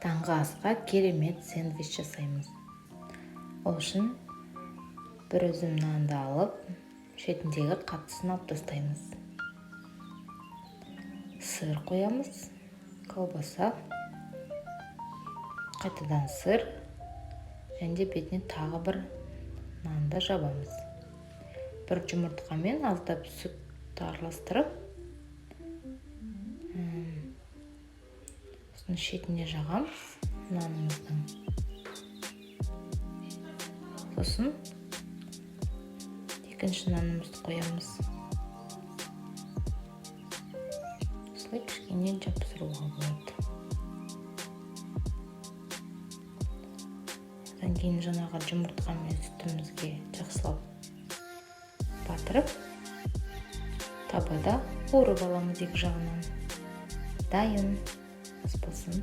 Таңғы асқа керемет сэндвич жасаймыз. Ол үшін бір үзім нанды алып, шетіндегі қаттысын алып тастаймыз. Сыр қоямыз, колбаса, қайтадан сыр және де бетіне тағы бір нанды жабамыз. Бір жұмыртқамен аздап сүт араластырып, сосын шетіне жағамыз нанымыздың. Сосын екінші нанымызды қоямыз. Осылай кішкене жапсыруға болады. Одан кейін жаңағы жұмыртқа мен сүтімізге жақсылап батырып, табада қуырып аламыз екі жағынан. Дайын. Ас болсын.